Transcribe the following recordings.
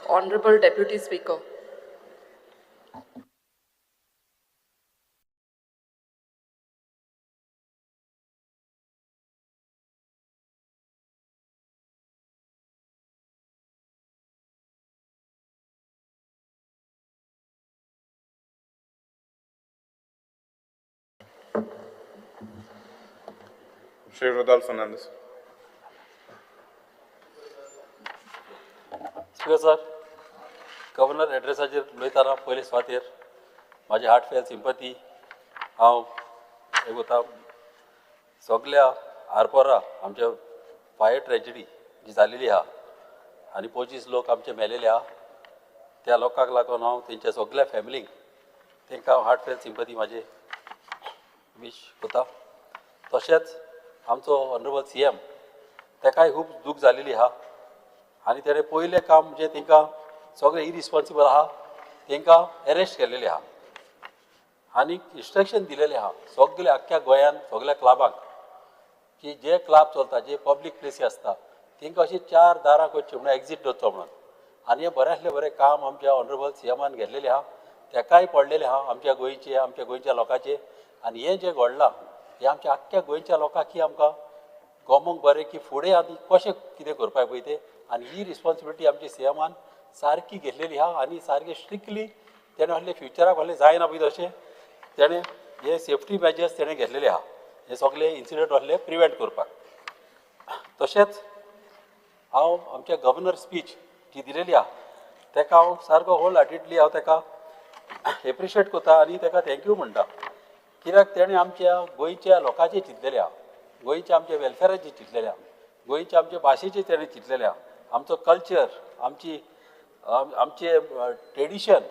Honorable Deputy Speaker. Shri Rodolfo Fernandes. Speaker sir, governor एड्रेसाचेर उलयतना पयले सुवातेर म्हाजी हार्टफेल सिंपती हांव एक वता सगल्या आरपोरा आमच्या फायर ट्रेजिडी जी जालेली आहा आनी 25 लोक आमचे मेलेले आहा, त्या लोकांक लागून हांव तेंच्या सगल्या फॅमिलींक तेंकां हांव हार्टफेल सिंपती म्हाजे वीश करता. तशेंच आमचो ऑनरेबल CM तेकाय खूब दूख जालेली आहा आनी तेणें पयलें काम म्हणजे तेंकां सगळे इरिस्पॉन्सिबल आहा तेंकां एरेस्ट केलेले आहा आनी इन्स्ट्रक्शन दिलेलें आहा सगळे आख्ख्या गोंयान सगळ्या क्लाबांक की जे क्लाब चलता, जे पब्लीक प्लेसी आसता तेंकां अशी 4 दारां करची म्हणून एक्जीट दवरचो म्हणून. आनी हें बरें बरें काम आमच्या ऑनरेबल CMान घेतलेलें आहा, तेकाय पडलेलें आहा आमच्या गोंयचे, आमच्या गोंयच्या लोकांचे. आनी हें जें घडलां हें आमच्या आख्ख्या गोंयच्या लोकांक आमकां गमोंक बरें की फुडें आनी कशें कितें करपाक पळय तें. आनी ही रिस्पॉन्सिबिलिटी आमची CMान सारकी घेतलेली आहा आनी सारकी स्ट्रिक्टली तेणें व्हडलें फ्युचराक व्हडलें जायना पळय तशें तेणें हे सेफ्टी मेजर्स तेणें घेतलेले आहा, हे सगळे इन्सिडंट व्हडले प्रिवेंट करपाक. तशेंच हांव आमच्या गव्हर्नर स्पीच जी दिलेली आहा तेका हांव सारको होल हार्टेडली हांव तेका एप्रिशिएट करता आनी तेका thank you म्हणटा, कित्याक तेणें आमच्या गोंयच्या लोकांचें चिंतलेलें आहा, गोंयच्या आमच्या वेलफेराचें चिंतलेलें आहा, गोंयच्या आमच्या भाशेचें तेणें चिंतलेलें आहा, आमचो कल्चर, आमची आमचें ट्रेडिशन,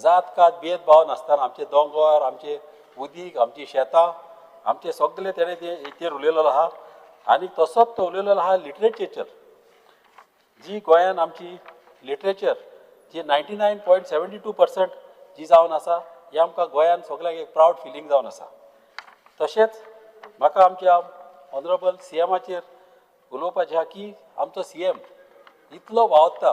जात कात भेदभाव नासतना आमचे दोंगर, आमचे उदीक, आमची शेतां, आमचे सगळे तेणें तेचेर उलयलेलो आहा. आनी तसोच तो उलयलेलो आहा लिटरेचर, जी गोंयान आमची लिटरेचर जी 99.72% जी जावन आसा, हें आमकां गोंयान सगळ्यांक एक प्रावड फिलींग जावन आसा. तशेंच म्हाका आमच्या ऑनरेबल CMाचेर उलोवपाचें आहा की आमचो CM इतलो वावरता,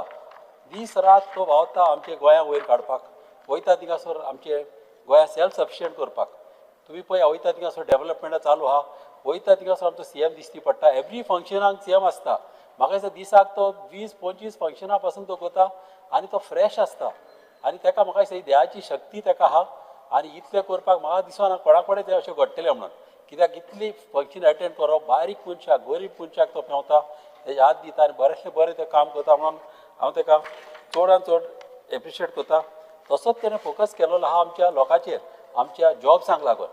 दीस रात तो वावरता आमचे गोंया वयर काडपाक, वयता थिंगासर आमचे गोंया सेल्फ सफिशियंट करपाक. तुमी पळय वयता थिंगासर डेवलपमेंटां चालू आहा, वयता थिंगासर आमचो CM दिश्टी पडटा, एवरी फंक्शनाक CM आसता. म्हाका दिसता दिसाक तो 20-25 फंक्शनां पासून तो करता आनी तो फ्रेश आसता आनी तेका म्हाका दिसता ही देवाची शक्ती तेका आहा आनी इतलें करपाक म्हाका दिसना कोणा कडेन तें अशें घडटलें म्हणून, कित्याक इतली फंक्शन एटेंड करप, बारीक मनशाक, गरीब मनशाक तो पेंवता, तेजे हात दिता आनी बरेंतलें बरें तें काम करता म्हणून हांव तेका चडान चड एप्रिशिएट करता. तसोच तेणें फोकस केलेलो आहा आमच्या लोकांचेर, आमच्या जॉब्सांक लागून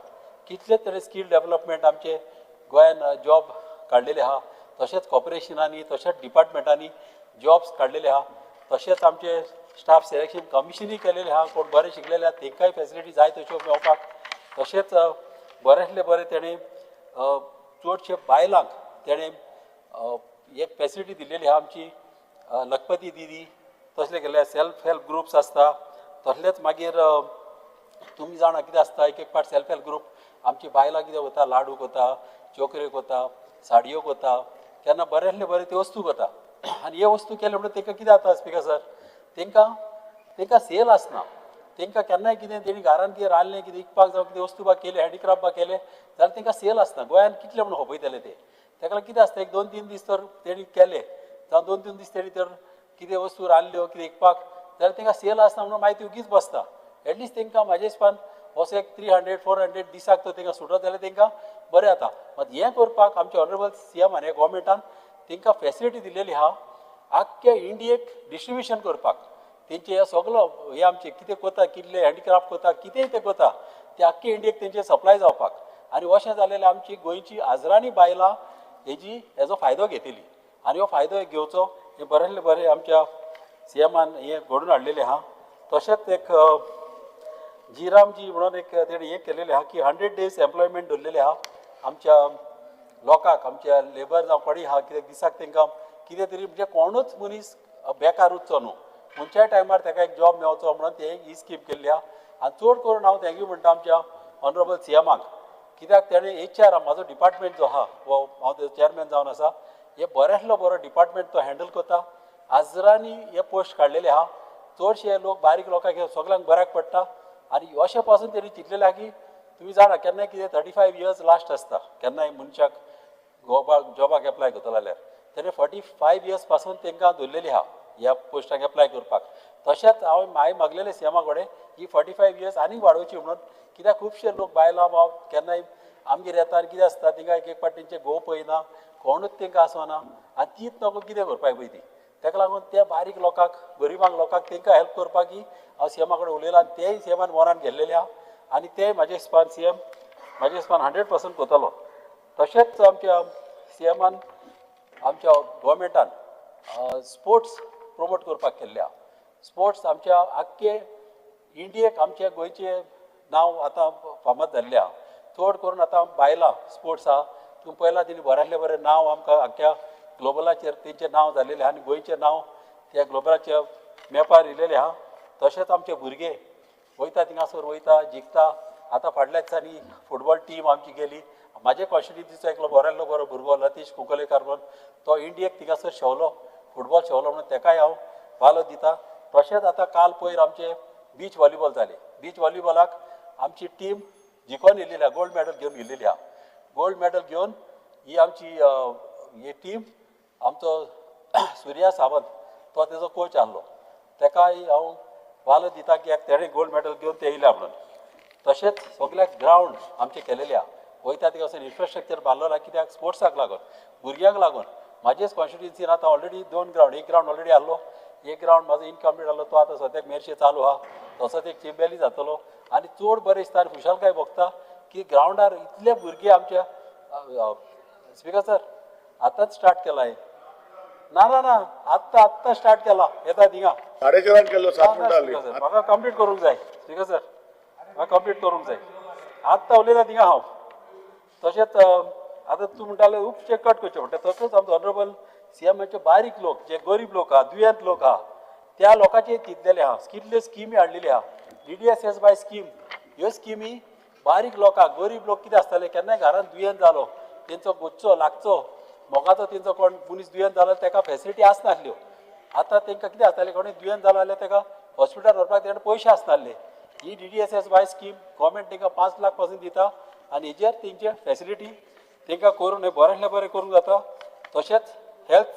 कितले तरे स्कील डेवलपमेंट आमचे गोंयान जॉब काडलेले आहा, तशेंच कॉर्पोरेशनांनी, तशेंच डिपार्टमेंटांनी जॉब्स काडलेले आहा, तशेंच आमचे स्टाफ सिलेक्शन कमिशनूय केलेलें आहा, कोण बरें शिकलेले आहा तेंकांय फेसिलिटी जाय तश्यो मेळपाक. तशेंच बरेंतलें बरें तेणें चडशे बायलांक तेणें एक फेसिलिटी दिलेली आहा आमची लखपती दिदी तसले केले, सेल्फ हेल्प ग्रुप्स आसता. तसलेच मागीर तुमी जाणा कितें आसता, एक एक पाट सेल्फ हेल्प ग्रुप आमची बायलां कितें वता, लाडू करता, चोकऱ्यो करता, साडयो करता, केन्ना बरेंतलें बरें त्यो वस्तू करता. आनी हे वस्तू केले म्हणटकीर तेंकां कितें जाता स्पीकर सर, तेंकां तेंकां सेल आसना, तेंकां केन्नाय कितें तेणी घरान कितें रांदलें, कितें विकपाक जावं कितें वस्तू बा केले, हँडीक्राफ्ट बा केले जाल्यार तेंकां सेल आसना. गोंयान कितले म्हणून खपयतले ते, तेका लागून कितें आसता, एक 2-3 दीस तर तेणी केले जावं 2-3 दीस तेणी तर कितें वस्तू रांदल्यो कितें विकपाक जाल्यार तेंकां सेल आसना म्हणून मागीर ती उगीच बसता. एटलिस्ट तेंकां म्हाजे हिसपान असो एक 300-400 दिसाक तर तेंकां सुटत जाल्यार तेंकां बरें जाता. मात हें करपाक आमचे ऑनरेबल CMान ह्या गोवोरमेंटान तेंकां फेसिलिटी दिलेली आहा आख्ख्या इंडियेक डिस्ट्रिब्युशन करपाक. तेंचे हे सगलो हे आमचे कितें करता, कितले हँडीक्राफ्ट करता, कितेंय ते करता ते आख्खे इंडियेक तेंचे सप्लाय जावपाक. आनी अशें जालेलें आमची गोंयची हजरांनी बायलां हेजी हेजो फायदो घेतली आनी हो फायदो घेवचो हें बरेंतलें बरें आमच्या CMान हें घडोवन हाडलेलें आहा. तशेंच एक जीरामजी म्हणून एक तेणें हें केलेलें आहा की 100 डेज एम्प्लॉयमेंट दवरलेलें आहा आमच्या लोकांक, आमच्या लेबर जावं कोणूय आहा, कित्याक दिसाक तेंकां कितें तरी म्हणजे कोणूच मनीस बेकार उरचो न्हू, खंयच्याय टायमार तेका एक जॉब मेळचो म्हणून ते ही स्कीम केल्ली आहा. आनी चड करून हांव thank you म्हणटा आमच्या ऑनरेबल CMाक, कित्याक तेणें HR म्हाजो डिपार्टमेंट जो आहा, हो हांव तेजो चेअरमॅन जावन आसा, हे बऱ्यांतलो बरो डिपार्टमेंट तो हँडल करता. हजरांनी हे पोस्ट काडलेले आहा. चडशे लोक बारीक लोकांक सगल्यांक बऱ्याक पडटा आनी अशें पासून तेणी चिंतलेलें आहा की तुमी जाणा केन्नाय कितें 35 इयर्स लास्ट आसता केन्नाय मनशाक गोवाक जॉबाक एप्लाय करतलो जाल्यार तेणे 45 इयर्स पासून तांकां दवरलेली आहा ह्या पोस्टाक एप्लाय करपाक. तशेंच हांवें हांवें मागलेलें सीएमा कडेन ही 45 इयर्स आनीक वाडोवची म्हणून, कित्याक खुबशे लोक बायलां बाब केन्नाय आमगेर येता आनी कितें आसता तिंगा एक एक फावट तेंचे घोव पळयना, कोणूच तांकां आसना आनी तीच नको कितें करपाक पळय ती. ताका लागून त्या बारीक लोकांक गरिबांक लोकांक तांकां हेल्प करपाक हांव सीएमा कडेन उलयलां आनी तेय सीएमान मनान घेतलेलें आहा आनी तेय म्हाजे हिसपान सीएम म्हाजे हिसपान 100% करतलो. तशेंच आमच्या सीएमान आमच्या गोवोरमेंटान स्पोर्ट्स प्रोमोट करपाक केल्ले आहा. स्पोर्ट्स आमच्या आख्खे इंडियेक आमच्या गोंयचें नांव आतां फामाद जाल्लें आहा. चड करून आतां बायलां स्पोर्ट्स आहा तूं पळयलां तेणी बऱ्यांतलें बरें नांव आमकां आख्ख्या ग्लोबलाचेर तेंचें नांव जाल्लेलें आहा आनी गोंयचें नांव त्या ग्लोबलाच्या मॅपार येयलेलें आहा. तशेंच आमचे भुरगे वयता थिंगासर वयता जिखता. आतां फाटल्या दिसांनी फुटबॉल टीम आमची गेली, म्हाजे कॉन्स्टिट्युन्सीचो एकलो बऱ्यांतलो बरो भुरगो लतीश कुंकलेकार म्हणून तो इंडियेक थिंगासर शेवलो, फुटबॉल शेवलो म्हणून तेकाय हांव वालो दिता. तशेंच आतां काल पयर आमचे बीच व्हॉलीबॉल जाले, बीच व्हॉलीबॉलाक आमची टीम जिखोन येयलेली आहा, गोल्ड मॅडल घेवन येयलेली आहा. गोल्ड मॅडल घेवन ही आमची ही टीम आमचो सुर्या सावंत तो तेजो कोच आहलो, तेकाय हांव वालो दिता की तेणें गोल्ड मॅडल घेवन ते येयल्या म्हणून. तशेंच सगल्याक ग्रावंड आमचें केलेलें आहा, वयता थिंगा वचून इन्फ्रास्ट्रक्चर बांदलो ना कित्याक स्पोर्ट्साक लागून भुरग्यांक लागून. म्हाजेच कॉन्स्टिट्युन्सीन आतां ऑलरेडी 2 ग्रावंड, एक ग्रावंड ऑलरेडी आहलो, एक ग्रावंड म्हाजो इनकम्प्लीट आहलो तो आतां सद्याक मेरशे चालू आहा, तसोच एक चिंबेली जातलो. आनी चड बरें दिसता आनी खुशालकाय भोगता की ग्रावंडार इतले भुरगे आमच्या स्पिकर सर आतांच स्टार्ट केला हें, ना ना ना आत्तां आत्तां स्टार्ट केला येता थिंगा 4:30 केल्लो, 7 मिनटां जाली. म्हाका कंप्लीट करूंक जाय स्पिकर सर, म्हाका कंप्लीट करूंक जाय, आत्तां उलयता थिंगा हांव. तशेंच आतां तूं म्हणटाले खुबशे कट करचे म्हणटा, तसोच आमचो ऑनरेबल सीएमाचे बारीक लोक जे गरीब लोक आहा, दुयेंत लोक आहा त्या लोकांचे चिंतलेले आहा, कितल्यो स्किमी हाडलेली आहा. DDSSY scheme, ह्यो स्किमी बारीक लोकांक गरीब लोक कितें आसताले केन्नाय घरान दुयेंत जालो तेंचो गोच्चो लागचो मोगाचो तेंचो कोण मनीस दुयेंत जालो तेका फेसिलिटी आसनासल्यो. आतां तेंकां कितें आसतालें कोणी दुयेंत जालो जाल्यार तेका हॉस्पिटलान व्हरपाक तेणें पयशे आसनासले. ही DDSSY scheme government तेंकां 5 लाख पासून दिता आनी हेजेर तेंचे फेसिलिटी तेंकां करून हें बऱ्यांतलें बरें करूंक जाता. तशेंच हेल्थ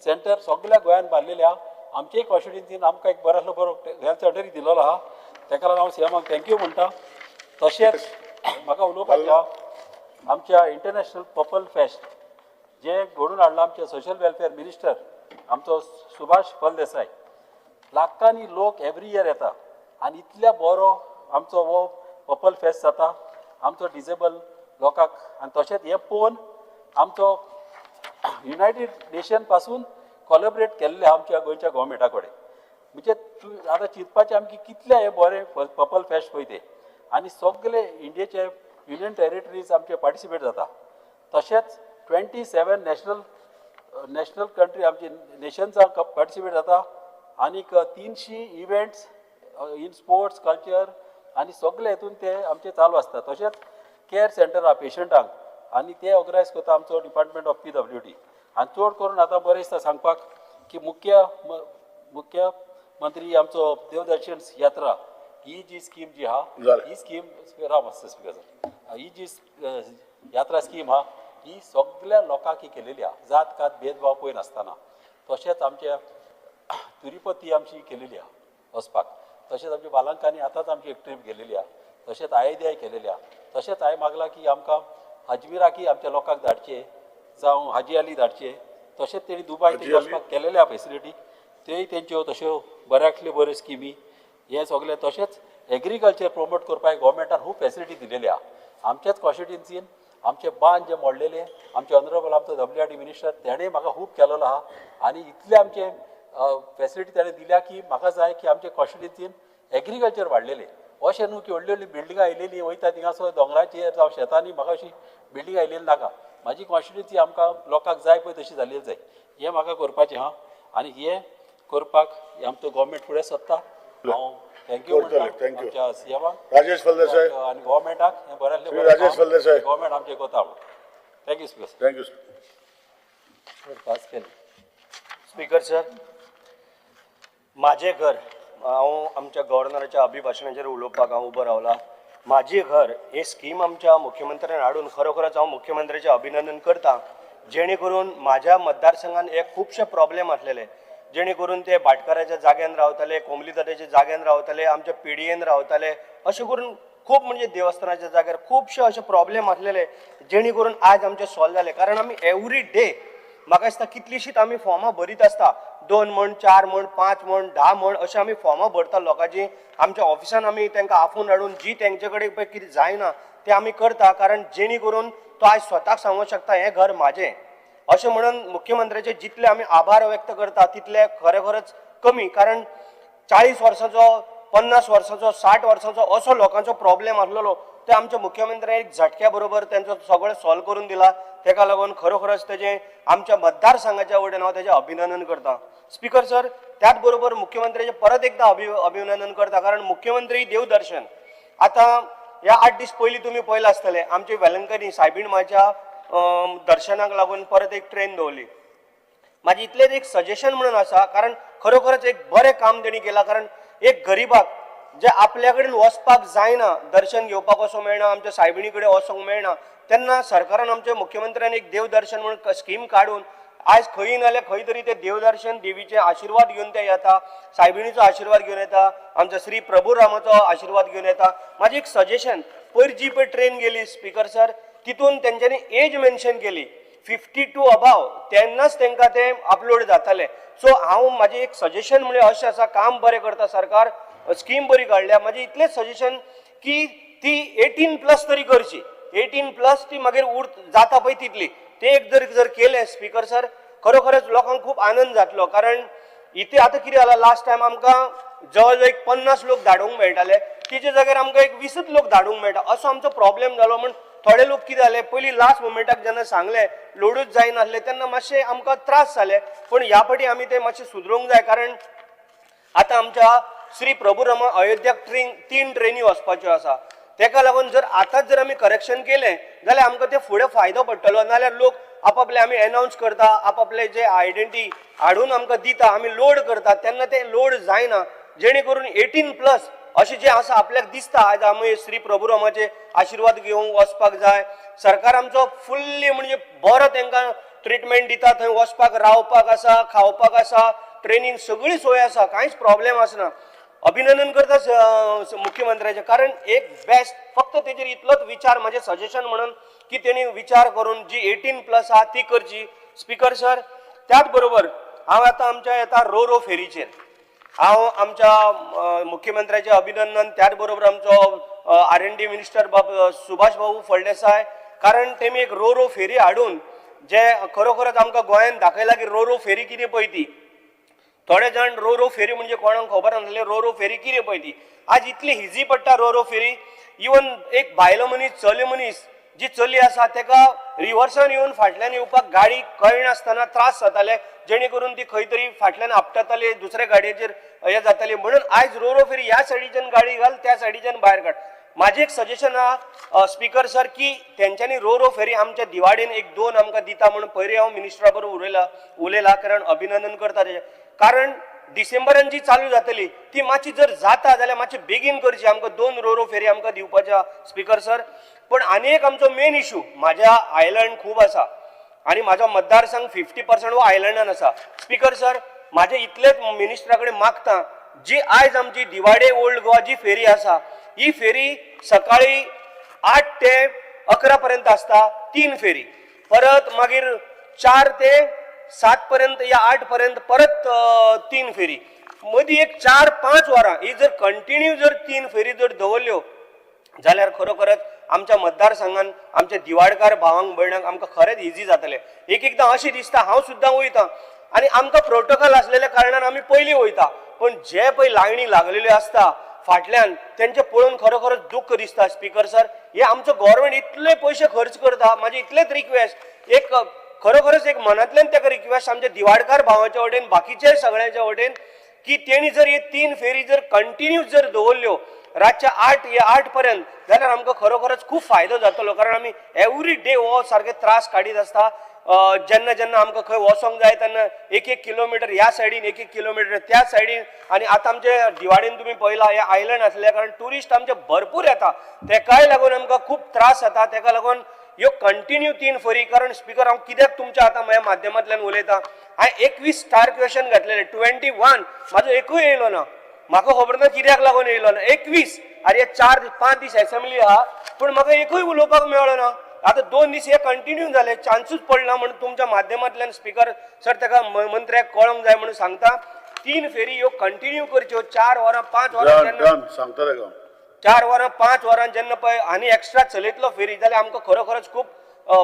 सेंटर सगल्या गोंयान बांदलेलें आहा, आमचेय कॉन्स्टिट्युन्सीन आमकां एक बऱ्यांतलो बरो हेल्थ सेंटरूय दिलेलो आहा, तेका लागून हांव सीएमाक thank you म्हणटा. तशेंच म्हाका उलोवपाचें आहा आमच्या इंटरनॅशनल पर्पल फेस्ट जें घडोवन हाडलां आमचे सोशल वेलफेअर मिनिस्टर आमचो सुभाष फळदेसाय. लाखांनी लोक एवरी इयर येता आनी इतल्या बरो आमचो हो पर्पल फेस्ट जाता आमचो डिजेबल लोकांक. आनी तशेंच हें पळोवन आमचो युनायटेड नेशन पासून कॉलेबरेट केल्लें आमच्या गोंयच्या गोवोरमेंटा कडेन. म्हणजे तूं आतां चिंतपाचें आमकां कितलें हें बरें पर्पल फेस्ट पळय तें आनी सगळे इंडियेचे युनियन टेरिटरीज आमचे पार्टिसिपेट जाता. तशेंच 27 नॅशनल कंट्री आमची नेशन्सांक पार्टिसिपेट जाता आनीक 300 इव्हेंट्स इन स्पोर्ट्स कल्चर आनी सगळे हेतून ते आमचे चालू आसता. तशेंच केअर सेंटर आहा पेशंटांक आनी ते ऑर्गनायज करता आमचो डिपार्टमेंट ऑफ PWD. आनी चड करून आतां बरें दिसता सांगपाक की मुख्यमंत्री आमचो देवदर्शन यात्रा ही जी स्कीम जी आहा ही स्कीम राव मातसो स्पिकर सर, ही जी यात्रा स्कीम आहा ही सगल्या लोकांक ही केलेली आहा, जात कात भेदभाव पळय नासतना. तशेंच आमच्या तिरुपती आमची केलेली आहा वचपाक, तशेंच आमच्या बालांकांनी आतांच आमची एक ट्रीप गेलेली आहा, तशेंच अयोध्याय केलेली आहा. तशेंच हांवें मागलां की आमकां अजमीराकी आमच्या लोकांक धाडचें जावं हाजी अली धाडचें. तशेंच तेणी दुबाय तेंचे वचपाक केलेले आहा फेसिलिटी, तेय तेंच्यो तश्यो बऱ्यांतल्यो बऱ्यो स्किमी हें सगळें. तशेंच एग्रीकल्चर प्रोमोट करपाक गोवोरमेंटान खूब फेसिलिटी दिलेली आहा. आमच्याच कॉन्स्टिट्युन्सीन आमचे बांद जे मोडलेले आमचे ऑनरेबल आमचो WRD minister तेणें म्हाका खूब केलेलो आहा आनी इतले आमचे फेसिलिटी ताणें दिल्या की म्हाका जाय की आमचे कॉन्स्टिट्युन्सीन एग्रीकल्चर वाडलेलें. अशें न्हू की व्हडली व्हडली बिल्डिंगां आयलेली वयता थिंगासर दोंगराचेर जावं शेतांनी म्हाका अशी बिल्डिंग आयलेली नाका. म्हाजी कॉन्स्टिट्युन्सी आमकां लोकांक जाय पळय तशी जाल्ली जाय, हें म्हाका करपाचें आहा आनी हें करपाक आमचो गोवोरमेंट फुडें सरता. हांव thank you म्हणटा आमच्या सीएमाक राजेश फळदेसाय आनी गोवोरमेंटाक हें बऱ्यांतलें राजेश फळदेसाय गोवोरमेंट आमचें करता म्हणून. Thank you speaker. Thank you. Pass केलें. स्पीकर सर, म्हाजें घर, हांव आमच्या गव्हर्नराच्या अभिभाशणाचेर उलोवपाक हांव उबो रावला. म्हाजें घर हे स्कीम आमच्या मुख्यमंत्र्यान हाडून खरोखरच हांव मुख्यमंत्र्याचें अभिनंदन करता, जेणे करून म्हाज्या मतदारसंघान हे खुबशे प्रॉब्लेम आसलेले, जेणे करून ते भाटकाराच्या जाग्यान रावताले, कोमलीदाराच्या जाग्यान रावताले, आमच्या पिडयेन रावताले, अशें करून खूब म्हणजे देवस्थानाच्या जाग्यार खुबशे अशे प्रॉब्लेम आसलेले, जेणे करून आज आमचे सॉल्व जाले. कारण आमी एवरी डे म्हाका दिसता कितलीशींच आमी फॉर्मां भरीत आसता, 2 म्हण, 4 म्हण, 5 म्हण, 10 म्हण अशें आमी फॉर्मां भरता लोकांची. आमच्या ऑफिसान आमी तांकां आफोवन हाडून जी तेंचे कडेन पळय कितें जायना तें आमी करता, कारण जेणे करून तो आयज स्वताक सांगूंक शकता हें घर म्हाजें. अशें म्हणून मुख्यमंत्र्याचे जितले आमी आभार व्यक्त करता तितले खरेखरच कमी, कारण 40 वर्सांचो, 50 वर्सांचो, 60 वर्सांचो असो लोकांचो प्रॉब्लेम आसलेलो ते आमच्या मुख्यमंत्र्यान एक झटक्या बरोबर तेंचो सगळें सॉल्व करून दिला. तेका लागून खरोखरच तेजें आमच्या मतदारसंघाच्या वटेन हांव तेजें अभिनंदन करता. स्पीकर सर, त्याच बरोबर मुख्यमंत्र्याचें परत एकदां अभिनंदन करता, कारण मुख्यमंत्री देवदर्शन. आतां ह्या 8 दीस पयलीं तुमी पळयलां आसतलें, आमची वेलंकनी सायबीण माच्या दर्शनाक लागून परत एक ट्रेन दवरली. म्हाजें इतलेंच एक सजेशन म्हणून आसा, कारण खरोखरच एक बरें काम तेणी केलां, कारण एक गरिबाक जे आपल्या कडेन वचपाक जायना, दर्शन घेवपाक वचोंक मेळना, आमच्या सायबिणी कडेन वचोंक मेळना, तेन्ना सरकारान आमच्या मुख्यमंत्र्यान एक देवदर्शन म्हणून स्कीम काडून आयज खंय नाल्यार खंय तरी ते देवदर्शन देवीचे आशिर्वाद घेवन ते येता, सायबिणीचो आशिर्वाद घेवन येता, आमच्या श्री प्रभू रामाचो आशिर्वाद घेवन येता. म्हाजें एक सजेशन, पयर जी पळय ट्रेन गेली स्पीकर सर, तितून तेंच्यांनी एज मेन्शन केली 52 अबाव, तेन्नाच तेंकां तें अपलोड जातालें. सो हांव म्हाजें एक सजेशन म्हणल्यार अशें आसा, काम बरें करता सरकार, स्कीम बरी काडल्या, म्हाजें इतलेंच सजेशन की ती 18 प्लस तरी करची, 18 प्लस ती मागीर जाता पळय तितली, ते एक जर जर केलें स्पीकर सर, खरोखरच लोकांक खूब आनंद जातलो. कारण इथे आतां कितें जालां, लास्ट टायम आमकां जवळ जवळ एक 50 लोक धाडूंक मेळटाले, तिच्या जाग्यार आमकां एक 20 लोक धाडूंक मेळटा, असो आमचो प्रॉब्लेम जालो. म्हण थोडे लोक कितें जाले, पयलीं लास्ट मोमेंटाक जेन्ना सांगलें लोडूच जायनासले तेन्ना मातशें आमकां त्रास जाले, पूण ह्या फावटी आमी ते मातशें सुदरोवंक जाय. कारण आतां आमच्या श्री प्रभू रामा अयोध्याक 3 ट्रेनी वचपाच्यो आसा, तेका लागून जर आतांच जर आमी करेक्शन केलें जाल्यार आमकां ते फुडें फायदो पडटलो. नाल्यार लोक आपापले आमी एनावन्स करता, आपापले जे आयडेंटी हाडून आमकां दिता, आमी लोड करता, तेन्ना ते लोड जायना, जेणे करून 18 प्लस अशें जें आसा आपल्याक दिसता आयज आमी श्री प्रभू रामाचे आशिर्वाद घेवंक वचपाक जाय. सरकार आमचो फुल्ली म्हणजे बरो तेंकां ट्रिटमेंट दिता, थंय वचपाक रावपाक आसा, खावपाक आसा, ट्रेनीन सगळी सोय आसा, कांयच प्रॉब्लेम आसना. अभिनंदन करता मुख्यमंत्र्याचें, कारण एक बेस्ट फक्त तेजेर इतलोच विचार म्हाजें सजेशन म्हणून की तेणी विचार करून जी 18 प्लस आहा ती करची. स्पीकर सर, त्याच बरोबर हांव आतां आमच्या येता रो रो फेरीचेर, हांव आमच्या मुख्यमंत्र्याचें अभिनंदन, त्याच बरोबर आमचो R&D minister बाब सुभाष बाबू फळदेसाय, कारण तेमी एक रो रो फेरी हाडून जे खरोखरच आमकां गोंयान दाखयलां की रो रो फेरी कितें पळय ती. थोडे जाण रो रो फेरी म्हणजे कोणाक खबर नासलें रो रो फेरी कितें पळय ती. आज इतली इजी पडटा रो रो फेरी, इवन एक बायलो मनीस, चली मनीस, जी चली आसा तेका रिवर्सान येवन फाटल्यान येवपाक गाडी कळनासतना त्रास जाताले, जेणे करून ती खंय तरी फाटल्यान आपटताली, दुसऱ्या गाडयेचेर हें जाताली. म्हणून आयज रो रो फेरी ह्या सायडीच्यान गाडी घाल, त्या सायडीच्यान भायर काड. म्हाजें एक सजेशन आहा स्पीकर सर की तेंच्यांनी रो रो फेरी आमच्या दिवाडीन 1-2 आमकां दिता म्हणून पयलीं हांव मिनिस्टरा बरोबर उलयला, कारण अभिनंदन करता तेजें. कारण डिसेंबरान जी चालू जातली ती मातशी जर जाता जाल्यार मातशी बेगीन करची, आमकां 2 रो रो फेरी आमकां दिवपाच्या स्पीकर सर. पण आनी एक आमचो मेन इशू, म्हाज्या आयलंड खूब आसा आनी म्हाजो मतदारसंघ 50% हो आयलंडान आसा. स्पीकर सर, म्हाजें इतलेंच मिनिस्टरा कडेन मागता, जी आयज आमची दिवाडे ओल्ड गोवा जी फेरी आसा, ही फेरी सकाळी 8 ते 11 पर्यंत आसता, 3 फेरी, परत मागीर 4 ते 7 पर्यंत या 8 पर्यंत परत 3 फेरी, मदीं एक 4-5 वरां ही जर कंटिन्यू जर 3 फेरी जर दवरल्यो जाल्यार खरोखरच आमच्या मतदारसंघान आमच्या दिवाडकार भावांक भयणांक आमकां खरेंच इजी जातलें. एक एकदां अशें दिसता हांव सुद्दां वयता आनी आमकां प्रोटोकॉल आसलेल्या कारणान आमी पयलीं वयता, पण जे पळय लायनी लागलेल्यो आसता फाटल्यान तेंचे पळोवन खरोखरच दुख्ख दिसता. स्पीकर सर, हे आमचो गव्हर्मेंट इतले पयशे खर्च करता, म्हाजी इतलेच रिक्वेस्ट, एक खरोखरच एक मनांतल्यान तेका रिक्वेस्ट आमच्या दिवाडकार भावाच्या वटेन, बाकीच्या सगळ्यांच्या वटेन, की तेणी जर हे 3 फेरी जर कंटिन्यू जर दवरल्यो रातच्या 8 या 8 पर्यंत जाल्यार आमकां खरोखरच खूब फायदो जातलो. कारण आमी एवरी डे हो सारके त्रास काडीत आसता. जेन्ना जेन्ना आमकां खंय वचोंक जाय तेन्ना एक एक किलोमिटर ह्या सायडीन, एक एक किलोमिटर त्या सायडीन. आनी आतां आमचे दिवाडीन तुमी पळयला, हे आयलंड आसल्या कारण ट्युरिस्ट आमचे भरपूर येता, तेकाय लागून आमकां खूब त्रास जाता. तेका लागून ह्यो कंटिन्यू 3 फेरी, कारण स्पिकर हांव कित्याक तुमच्या आतां म्हज्या माध्यमांतल्यान उलयतां, हांवें 21 स्टार क्वेश्चन घातलेले, 21 म्हाजो एकूय येयलो ना. म्हाका खबर ना कित्याक लागून येयलो ना. 21, आरे 4-5 दीस एसेंब्ली आहा, पूण म्हाका एकूय उलोवपाक मेळ्ळो ना. आतां 2 दीस हे कंटिन्यू जाले, चान्सूच पडना. म्हण तुमच्या माध्यमांतल्यान स्पिकर सर तेका मंत्र्याक कळोंक जाय म्हणून सांगता, 3 फेरी ह्यो कंटिन्यू करच्यो, 4 वरां 5 वरां जेन्ना सांगता तेका, 4 वरां 5 वरां जेन्ना पळय आनी एक्स्ट्रा चलयतलो फेरी जाल्यार आमकां खरोखरच खूब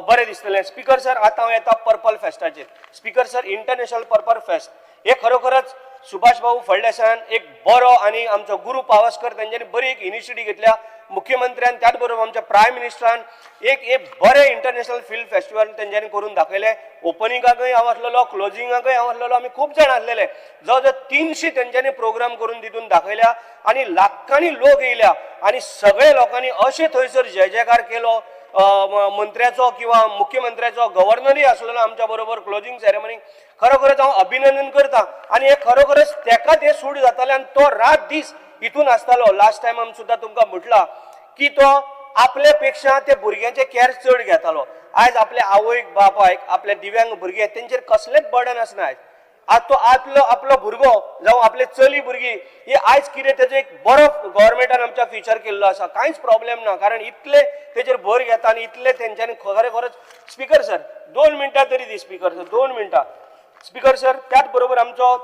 बरें दिसतलें. स्पिकर सर आतां हांव येता purple फेस्टाचेर. Speaker sir, international purple fest हे खरोखरच सुभाष बाबू फळदेसायान एक बरो आनी आमचो गुरू पावसकर तेंच्यांनी बरी एक इनिशिएटीव घेतल्या. मुख्यमंत्र्यान त्याच बरोबर आमच्या प्रायम मिनिस्टरान एक एक बरें इंटरनॅशनल फिल्म फेस्टिवल तेंच्यांनी करून दाखयलें. ओपनिंगाकय हांव आसलेलो, क्लोजिंगाकय हांव आसलेलो, आमी खूब जाण आसलेले. जवळ जवळ 300 तेंच्यांनी प्रोग्राम करून तितून दाखयल्या आनी लाखांनी लोक येयल्या आनी सगळे लोकांनी अशें थंयसर जय जयकार केलो. मंत्र्याचो किंवा मुख्यमंत्र्याचो, गव्हर्नरय आसलेलो आमच्या बरोबर क्लोजींग सेरेमनी. खरोखरच हांव अभिनंदन करता आनी हे खरोखरच तेकाच हे सूट जातालें आनी तो रात दीस हितून आसतालो. लास्ट टायम आमी सुद्दां तुमकां म्हटलां की तो आपल्या पेक्षा ते भुरग्यांचे कॅर चड घेतालो. आयज आपल्या आवयक बापायक आपल्या दिव्यांग भुरगे तेंचेर कसलेंच बर्डन आसना. आयज आज तो आपलो आपलो भुरगो जावं आपले चली भुरगीं ही आयज कितें तेजो एक बरो गव्हर्मेंटान आमच्या फिचर केल्लो आसा, कांयच प्रॉब्लेम ना, कारण इतले तेजेर भर घेता आनी इतले तेंच्यांनी खरें खरेंच. स्पिकर सर 2 मिनटां तरी दी, स्पिकर सर 2 मिनटां. स्पिकर सर त्याच बरोबर आमचो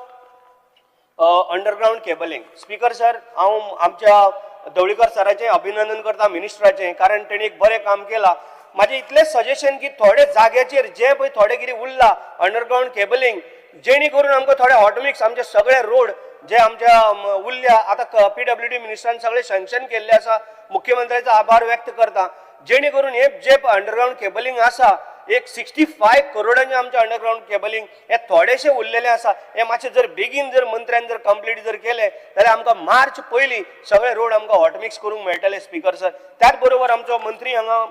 अंडरग्रावंड केबलिंग. स्पिकर सर हांव आमच्या ढवळीकर सराचें अभिनंदन करता, मिनिस्टराचें, कारण तेणी एक बरें काम केलां. म्हाजें इतलेंच सजेशन की थोडे जाग्याचेर जें पळय थोडें कितें उरलां अंडरग्रावंड केबलिंग, जेणे करून आमकां थोडे हॉटमिक्स आमचे सगळे रोड जे आमच्या उरल्या, आतां पीडब्ल्यूडी मिनिस्टरान सगळे सँक्शन केल्ले आसा, मुख्यमंत्र्याचो आभार व्यक्त करता, जेणे करून हे जे अंडरग्रावंड केबलिंग आसा एक 65 करोडांचे आमचे अंडरग्रावंड केबलिंग हे थोडेशे उरलेले आसा, हे मातशे जर बेगीन जर मंत्र्यान जर कंप्लीट जर केले जाल्यार आमकां मार्च पयलीं सगळे रोड आमकां हॉटमिक्स करूंक मेळटले. स्पिकर सर त्याच बरोबर आमचो मंत्री हांगा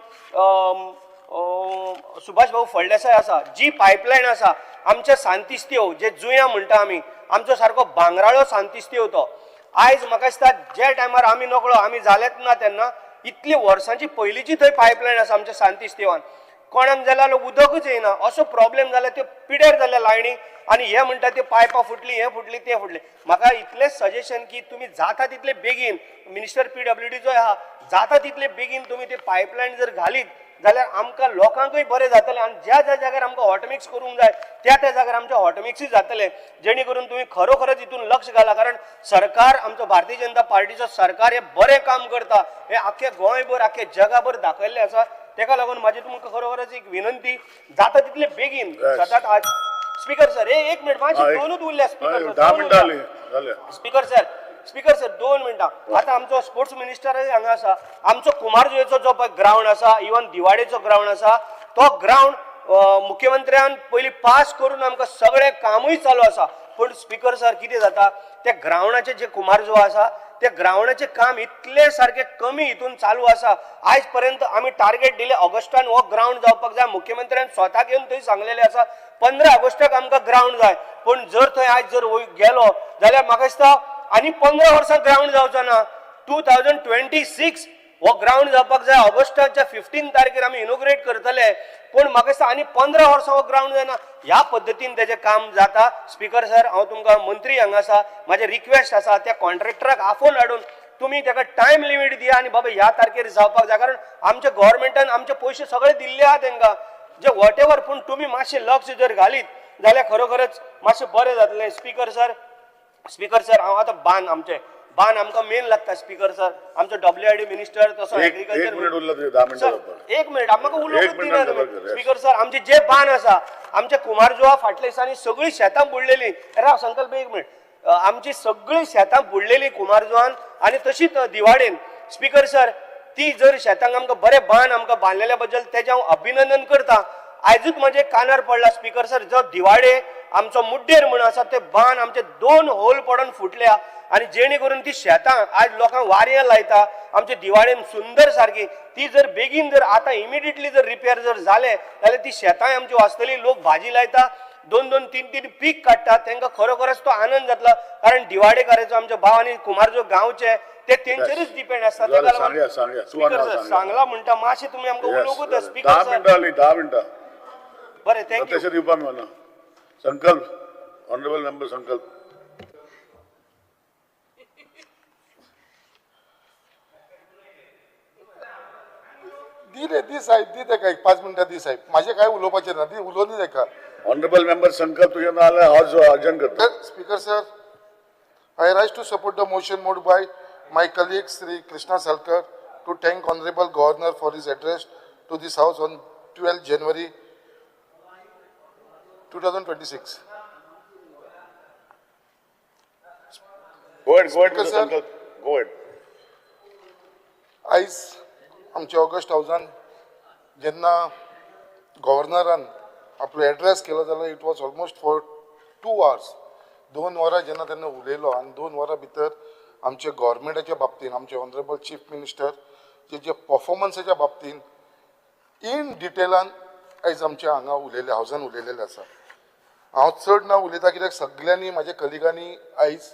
सुभाष भाऊ फळदेसाय आसा, जी पायपलायन आसा आमच्या सांतिस्तेव जे जुंया म्हणटा आमी, आमचो सारको भांगराळो सांतिस्तेव तो आयज म्हाका दिसता ज्या टायमार आमी नकळो आमी जालेच ना तेन्ना इतली वर्सांची पयलींची थंय पायपलायन आसा आमच्या सांतिस्तेवान, कोणाक जाल्यार उदकूच येयना असो प्रॉब्लेम जाला, त्यो पिड्यार जाल्या लायणी आनी हे म्हणटा त्यो पायपां फुटली, हें फुटली, तें फुटलें. म्हाका इतलेंच सजेशन की तुमी जाता तितले बेगीन, मिनिस्टर पीडब्ल्यूडीचो आहा, जाता तितले बेगीन तुमी ते पायपलायन जर घालीत जाल्यार आमकां लोकांकूय बरें जातलें आनी ज्या ज्या जाग्यार आमकां हॉटमिक्स करूंक जाय त्या त्या जाग्यार आमचें हॉटमिक्सूय जातलें, जेणे करून तुमी खरोखरच हितून लक्ष घाला. कारण सरकार आमचो भारतीय जनता पार्टीचो सरकार हे बरें काम करता, हें आख्खे गोंयभर आख्खे जगाभर दाखयल्लें आसा. तेका लागून म्हाजी तुमकां खरोखरच एक विनंती, जाता तितले बेगीन सदांच आज स्पिकर सर एक मिनिट मातशें दोनूच उरल्या स्पिकर सर, 10 मिनटां जाली. स्पिकर सर, स्पिकर सर 2 मिनटां. आतां आमचो स्पोर्ट्स मिनिस्टर हांगा आसा, आमचो कुमारजुवेचो जो पळय ग्रावंड आसा, इवन दिवाडेचो ग्रावंड आसा, तो ग्रावंड मुख्यमंत्र्यान पयलीं पास करून आमकां सगळें कामूय चालू आसा. पूण स्पिकर सर कितें जाता, त्या ग्रावंडाचें जे कुमारजुवा आसा त्या ग्रावंडाचें काम इतलें सारकें कमी हितून चालू आसा. आयज पर्यंत आमी टार्गेट दिलें ऑगस्टान हो ग्रावंड जावपाक जाय, मुख्यमंत्र्यान स्वताक येवन थंय सांगलेलें आसा 15 ऑगस्टाक आमकां ग्रावंड जाय. पूण जर थंय आयज जर गेलो जाल्यार म्हाका दिसता आनी 15 वर्सां ग्रावंड जावचो ना. 2026 हो ग्रावंड जावपाक जाय, ऑगस्टाच्या 15 तारखेर आमी इनोग्रेट करतले, पूण म्हाका दिसता आनी 15 वर्सां हो ग्रावंड जायना. ह्या पद्दतीन तेजें काम जाता. स्पिकर सर हांव तुमकां मंत्री हांगा आसा, म्हाजें रिक्वेस्ट आसा त्या कॉन्ट्रॅक्टराक आफोवन हाडून तुमी तेका टायम लिमीट दिया आनी बाबा ह्या तारखेर जावपाक जाय, कारण आमच्या गव्हर्मेंटान आमचे पयशे सगळे दिल्ले आहा तेंकां जे what ever, पूण तुमी मातशें लक्ष जर घालीत जाल्यार खरोखरच मातशें बरें जातलें. स्पिकर सर, स्पिकर सर हांव आतां बान, आमचें बान आमकां मेन लागता. स्पिकर सर आमचो डब्ल्यूआयडी मिनिस्टर तसो एग्रीकल्चर 1 मिनिट उरला तुजें, 10 मिनटां जावपाक. 1 मिनिट म्हाका उलोवंक दिना. स्पिकर सर आमचे जे बान आसा, आमच्या कुमारजुवा फाटल्या दिसांनी सगळीं शेतां बुडलेलीं. राव संकल्प 1 मिनिट. आमची सगळीं शेतां बुडलेलीं कुमारजुवान आनी तशीच दिवाडेन. स्पिकर सर ती जर शेतांक आमकां बरें बान आमकां बांदलेल्या बद्दल तेजें हांव अभिनंदन करता. आयजूच म्हजे कानार पडला स्पिकर सर, जो दिवाडे आमचो मुड्डेर म्हूण आसा ते बान आमचे 2 होल पडून फुटल्या आनी जेणे करून ती शेतां आज लोकांक वारयां लायता आमच्या दिवाळेन सुंदर सारकी, ती जर बेगीन जर आतां इमिडिएटली जर रिपेर जर जालें जाल्यार ती शेतांय आमची वाचतली. लोक भाजी लायता, 2 2 3 3 पीक काडटा, तांकां खरोखरच तो आनंद जातलो. कारण दिवाडेकाराचो आमचे भाव आनी कुमारजो गांवचे ते तेंचेरूच डिपेंड आसता. सांगला म्हणटा मातशें तुमी आमकां उलोवंकूच स्पिकर. 10 मिनटां जालीं, 10 मिनटां. बरें, thank you. तशें दिवपाक मेळना. संकल्प, ऑनरेबल मेंबर संकल्प. दी रे, दी साहेब, दी तेका एक 5 मिनटां दी साहेब. म्हाजें कांय उलोवपाचें ना, दी उलोवनी तेका. ऑनरेबल मेंबर संकल्प तुजें नाव जाल्यार हांव अर्जंट करता. Speaker sir, I rise to support the motion moved by my colleague Shri Krishna Salkar to thank honourable governor for his address to this house on 12 January 2026. Go ahead, go ahead, Mr. Sankalp. Go ahead. आयज आमच्या August हावजान जेन्ना गव्हर्नरान आपलो address केलो जाल्यार it was almost for 2 hours. 2 वरां जेन्ना तेन्ना उलयलो आनी 2 वरां भितर आमच्या गव्हर्मेंटाच्या बाबतीन, आमचे ऑनरेबल चीफ मिनिस्टर जे पर्फॉर्मन्साच्या बाबतीन इन डिटेलान आयज आमच्या हांगा उलयले, हावजान उलयलेले आसा. हांव चड ना उलयता कित्याक सगल्यांनी म्हाज्या कलिगांनी आयज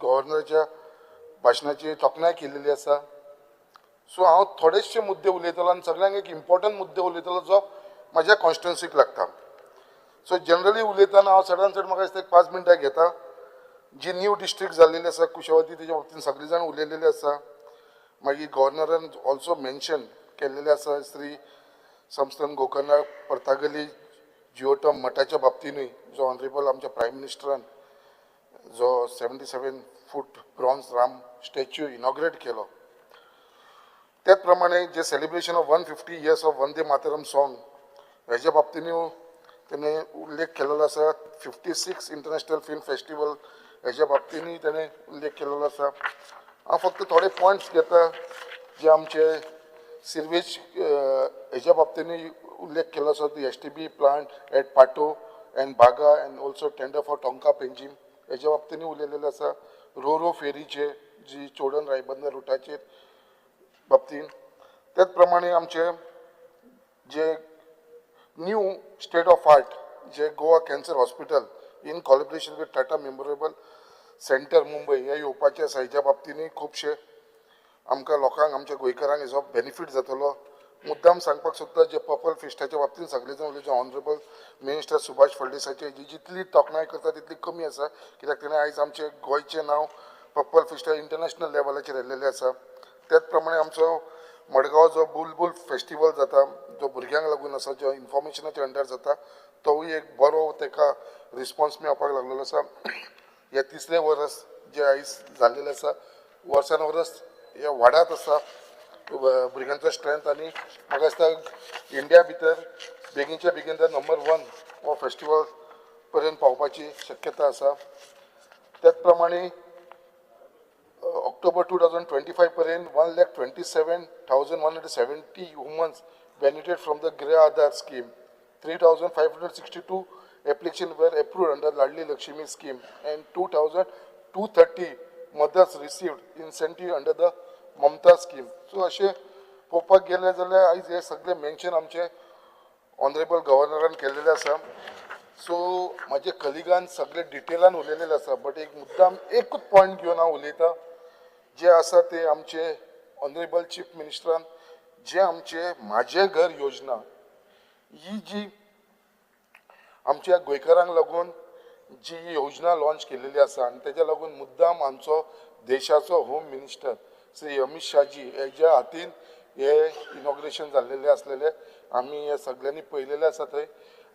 गव्हर्नराच्या भाशणाची तोखणाय केलेली आसा. सो हांव थोडेशे मुद्दे उलयतलो आनी सगळ्यांक एक इम्पॉर्टंट मुद्दे उलयतलो जो म्हाज्या कॉन्स्टिट्युन्सीक लागता. सो जनरली उलयतना हांव चडान चड म्हाका दिसता एक 5 मिनटां घेता. जी न्यू डिस्ट्रिक्ट जाल्लेली आसा कुशावती, तेच्या बाबतीन सगळीं जाण उलयलेली आसा. मागीर गव्हर्नरान ऑल्सो मेन्शन केल्लेलें आसा श्री संस्थान गोकर्ण पर्तागली जिओटम मठाच्या बाबतीनूय, जो ऑनरेबल आमच्या प्रायम मिनिस्टरान जो 77 foot bronze Ram statue inaugurate केलो. त्याच प्रमाणे जे celebration of 150 years of Vande Mataram song हेच्या बाबतीनूय तेणें उल्लेख केलेलो आसा. 56 इंटरनॅशनल फिल्म फेस्टिवल हेच्या बाबतीनूय तेणें उल्लेख केलेलो आसा. हांव फक्त थोडे पॉयंट्स घेता जे आमचे सिर्वेज हेच्या बाबतीनूय उल्लेख केलो आसा. The STP plant at Patto and Baga and also tender for Tonca Panjim हेच्या बाबतीनूय उलयलेलें आसा. रो रो फेरीचे जी चोडण रायबंदर रुटाचेर बाबतीन, त्याच प्रमाणे आमचे जे न्यू स्टेट ऑफ आर्ट जे Goa cancer hospital in collaboration with Tata memorial centre Mumbai हे येवपाचें आसा. हेच्या बाबतीनूय खुबशे आमकां लोकांक, आमच्या गोंयकारांक हेजो बेनिफीट जातलो. मुद्दाम सांगपाक सोदता जे पर्पल फिस्टाच्या बाबतीन सगळे जाण उलयता, ऑनरेबल मिनिस्टर सुभाष फळदेसायचे जी जितली तोखणाय करता तितली कमी आसा, कित्याक तेणें आयज आमचें गोंयचें नांव पर्पल फिस्टा इंटरनॅशनल लेवलाचेर येयलेलें आसा. त्याच प्रमाणे आमचो मडगांव जो बुलबुल फेस्टिवल जाता, जो भुरग्यांक लागून आसा, जो इन्फॉर्मेशनाच्या अंडर जाता, तोवूय एक बरो तेका रिस्पॉन्स मेळपाक लागलेलो आसा. हे तिसरें वर्स जें आयज जाल्लेलें आसा, वर्सान वर्स हे वाडत आसा भुरग्यांचो स्ट्रेंथ. आनी म्हाका दिसता इंडिया भितर बेगीनच्या बेगीन नंबर 1 हो फेस्टिवल पर्यंत पावपाची शक्यता आसा. त्याच प्रमाणे ऑक्टोबर 2025 पर्यंत 1,27,170 humans benefited from the Griha Aadhar scheme. 3,562 application were approved under Ladli Lakshmi scheme and 2,230 mothers received incentive under the Mamta scheme. So अशें पळोवपाक गेलें जाल्यार आयज हे सगळे मेन्शन आमचे ऑनरेबल गव्हर्नरान केल्लेले आसा. सो म्हाजे कलिगान सगळे डिटेलान उलयलेले आसा, बट एक मुद्दाम एकूच पॉयंट घेवन हांव उलयतां, जे आसा ते आमचे ऑनरेबल चीफ मिनिस्टरान जे आमचे म्हाजें घर योजना ही जी आमच्या गोंयकारांक लागून जी योजना लॉन्च केलेली आसा आनी तेज्या लागून मुद्दाम आमचो देशाचो होम मिनिस्टर श्री अमीत शाहजी हेज्या हातीन हे इनॉग्रेशन जाल्लेलें आसलेलें आमी हे सगळ्यांनी पळयलेलें आसा थंय.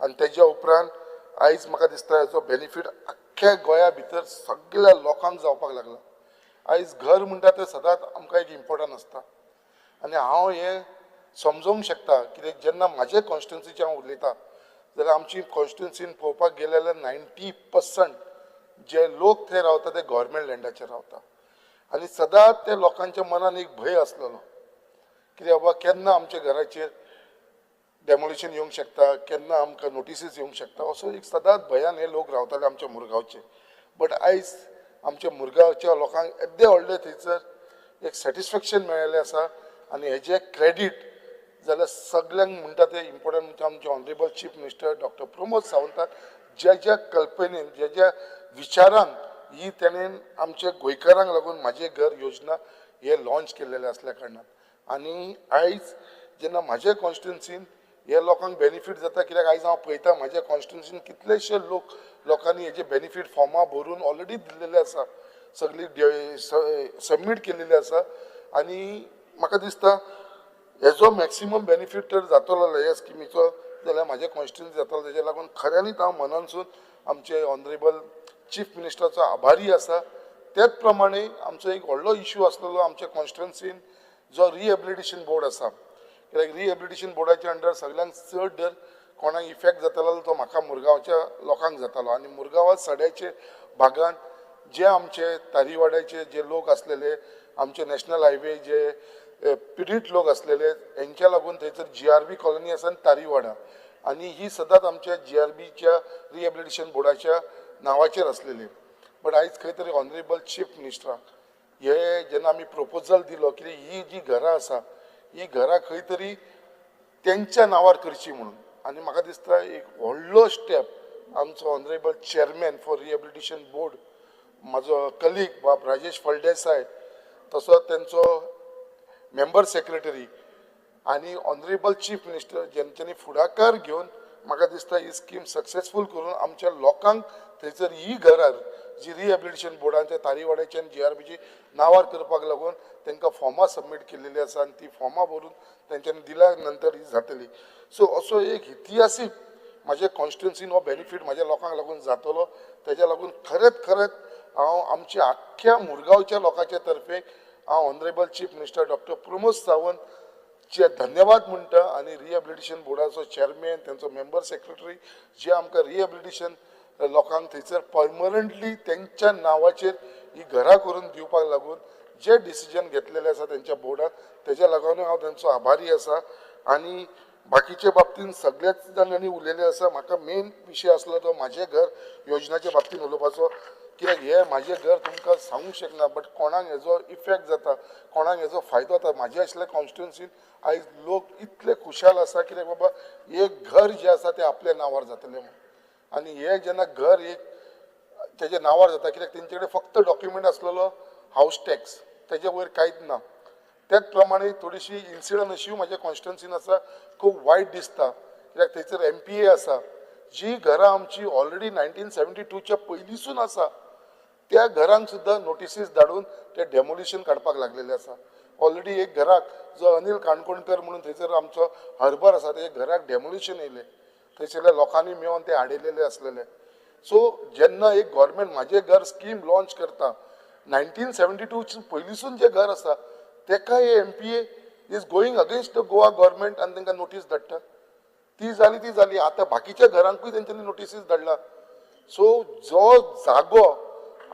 आनी तेज्या उपरांत आयज म्हाका दिसता हेजो बेनिफीट आख्ख्या गोंया भितर सगळ्या लोकांक जावपाक लागला. आयज घर म्हणटा तें सदांच आमकां एक इम्पॉर्टंट आसता आनी हांव हें समजोंक शकता कित्याक जेन्ना म्हाजे कॉन्स्टिट्युन्सीचें हांव उलयतां जाल्यार आमची कॉन्स्टिट्युन्सीन पळोवपाक गेले जाल्यार 90% जे लोक थंय रावता ते गव्हर्मेंट लँडाचेर रावता आनी सदांच ते लोकांच्या मनान एक भंय आसलेलो कित्याक बाबा केन्ना आमच्या घराचेर डेमोलिशन येवंक शकता, केन्ना आमकां नोटिसीस येवंक शकता, असो एक सदांच भंयान हे लोक रावताले आमच्या मुरगांवचे. बट आयज आमच्या मुरगांवच्या लोकांक येद्दें व्हडलें थंयसर एक सॅटिस्फॅक्शन मेळिल्लें आसा. आनी हेजें क्रेडीट जाल्यार सगल्यांक म्हणटा तें इम्पोर्टंट म्हणजे आमचे honourable chief minister doctor Pramod सावंतान ज्या ज्या कल्पनेन, ज्या ज्या विचारान ही तेणेन आमच्या गोंयकारांक लागून म्हाजें घर योजना हे लॉन्च केल्लेलें आसल्या कारणान आनी आयज जेन्ना म्हाज्या कॉन्स्टिट्युन्सीन हे लोकांक बेनिफीट जाता, कित्याक आयज हांव पळयता म्हाज्या कॉन्स्टिट्युन्सीन कितलेशे लोक लोकांनी हेजे बेनिफीट फॉर्मां भरून ऑलरेडी दिल्लेले आसा, सगळी सबमीट केलेली आसा. आनी म्हाका दिसता हेजो मॅक्सिमम बेनिफीट तर जातलो जाल्यार ह्या स्किमीचो जाल्यार म्हाज्या कॉन्स्टिट्युन्सी जातलो. तेज्या लागून खऱ्यांनीच हांव मनानसून आमचे ऑनरेबल चीफ मिनिस्टराचो आभारी आसा. त्याच प्रमाणे आमचो एक व्हडलो इशू आसलेलो आमच्या कॉन्स्टिट्युन्सीन जो रिहेबिलिटेशन बोर्ड आसा, कित्याक रिहेबिलिटेशन बोर्डाच्या अंडर सगळ्यांत चड जर कोणाक इफेक्ट जातालो तो म्हाका मुरगांवच्या लोकांक जातालो. आनी मुरगांवां सड्याचे भागान जे आमचे तारीवाड्याचे जे लोक आसलेले, आमचे नॅशनल हायवे जे पिडीत लोक आसलेले, हेंच्या लागून थंयसर GRB colony आसा आनी तारीवाडा, आनी ही सदांच आमच्या GRBच्या रिहेबिलिटेशन बोर्डाच्या नांवाचेर आसलेली. बट आयज खंय तरी ऑनरेबल चीफ मिनिस्टराक हे जेन्ना आमी प्रोपोजल दिलो की ही जी घरां आसा ही घरां खंय तरी तेंच्या नांवार करची म्हणून, आनी म्हाका दिसता एक व्हडलो स्टेप आमचो honourable chairman for rehabilitation board म्हाजो कलीग बाब राजेश फळदेसाय, तसोच तेंचो मेंबर सेक्रेटरी आनी ऑनरेबल चीफ मिनिस्टर जेंच्यांनी फुडाकार घेवन म्हाका दिसता ही स्कीम सक्सेसफूल करून आमच्या लोकांक थंयसर ही घरां जी रिहेबिलिटेशन बोर्डान तारीवाड्याची आनी GRBची नांवार करपाक लागून तांकां फॉर्मां सबमीट केलेली आसा आनी ती फॉर्मां भरून तेंच्यांनी दिल्या नंतर ही जातली. सो असो एक इतिहासीक म्हाज्या कॉन्स्टिट्युन्सीन हो बेनिफीट म्हाज्या लोकांक लागून जातलो. तेज्या लागून खरेंच खरेंच हांव आमच्या आख्ख्या मुरगांवच्या लोकांच्या तर्फे हांव honourable chief minister doctor Pramod Sawant चे धन्यवाद म्हणटा. आनी रिहेबिलिटेशन बोर्डाचो चेअरमॅन, तेंचो मेंबर सेक्रेटरी जे आमकां रिहेबिलिटेशन लोकांक थंयसर परमनंटली तेंच्या नांवाचेर ही घरां करून दिवपाक लागून जे डिसिजन घेतलेलें आसा तेंच्या बोर्डान, तेज्या लागून हांव तेंचो आभारी आसा. आनी बाकीचे बाबतीन सगळ्याच जाणांनी उलयलें आसा. म्हाका मेन विशय आसलो तो म्हाजें घर योजनाच्या बाबतीन उलोवपाचो, कित्याक हें म्हाजें घर तुमकां सांगूंक शकना, बट कोणाक हेजो इफेक्ट जाता, कोणाक हेजो फायदो जाता. म्हाजे आशिल्ल्या कॉन्स्टिट्युन्सीन आयज लोक इतले खुशाल आसा कित्याक बाबा एक घर जें आसा तें आपल्या नांवार जातलें म्हणून. आनी हें जेन्ना घर एक तेज्या नांवार जाता, कित्याक तेंचे कडेन फक्त डॉक्युमेंट आसलेलो हावस टॅक्स, तेज्या वयर कांयच ना. त्याच प्रमाणे थोडीशी इन्सिडंट अशी म्हाज्या कॉन्स्टिट्युन्सीन आसा, खूब वायट दिसता, कित्याक थंयसर MPA आसा, जी घरां आमची ऑलरेडी 1972च्या पयलींसून आसा त्या घरांक सुद्दां नोटिसीस धाडून ते डेमोलिशन काडपाक लागलेले आसा. ऑलरेडी एक घराक जो अनिल काणकोणकर म्हणून थंयसर आमचो हर्बर आसा, तेज्या घराक डेमोलिशन येयलें, थंयसरल्या लोकांनी मेळोन ते हाडयलेले आसलेले. सो जेन्ना एक गव्हर्मेंट म्हाजें घर स्कीम लॉन्च करता, 1972 पयलींसून जें घर आसा तेका हे MPA is going against the Goa government आनी तांकां नोटीस धाडटा. ती जाली ती जाली, आतां बाकीच्या घरांकूय तेंच्यांनी नोटिसीस धाडला. सो जो जागो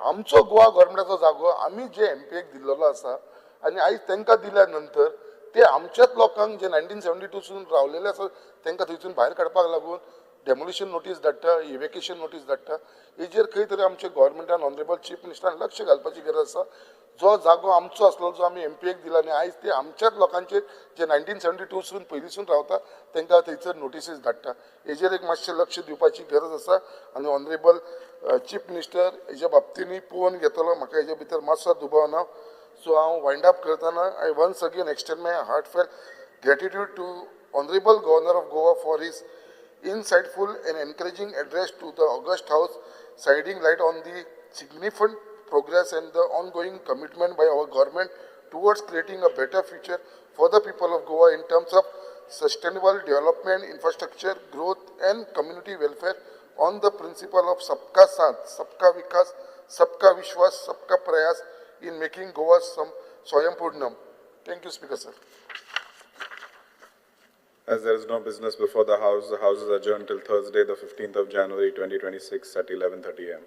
आमचो गोवा गव्हर्मेंटाचो जागो आमी जे MPAक दिल्लेलो आसा आनी आयज तांकां दिल्या नंतर ते आमच्याच लोकांक जे 1972सून रावलेले आसा तांकां थंयसून भायर काडपाक लागून डेमोलिशन नोटीस धाडटा, इवेकेशन नोटीस धाडटा. हेजेर खंय तरी आमच्या गव्हर्मेंटान ऑनरेबल चीफ मिनिस्टरान लक्ष घालपाची गरज आसा. जो जागो आमचो आसलो जो आमी MPAक दिला आनी आयज ते आमच्याच लोकांचेर जे 1972सून पयलींसून रावता तांकां थंयसर नोटिसीस धाडटा. हेजेर एक मातशें लक्ष दिवपाची गरज आसा आनी ऑनरेबल चीफ मिनिस्टर हेज्या बाबतीनूय पळोवन घेतलो, म्हाका हेज्या भितर मातसो दुबाव ना. सो हांव वायंड अप करतना I once again extend my heartfelt gratitude to honourable governor of Goa for his insightful and encouraging address to the August House, shedding light on the significant progress and the ongoing commitment by our government towards creating a better future for the people of Goa in terms of sustainable development, infrastructure, growth and community welfare on the principle of Sabka Saath, Sabka Vikas, Sabka Vishwas, Sabka Prayas in making Goa Swayampurnam. Thank you, Speaker sir. As there is no business before the House is adjourned till Thursday, the 15th of January, 2026 at 11:30 a.m.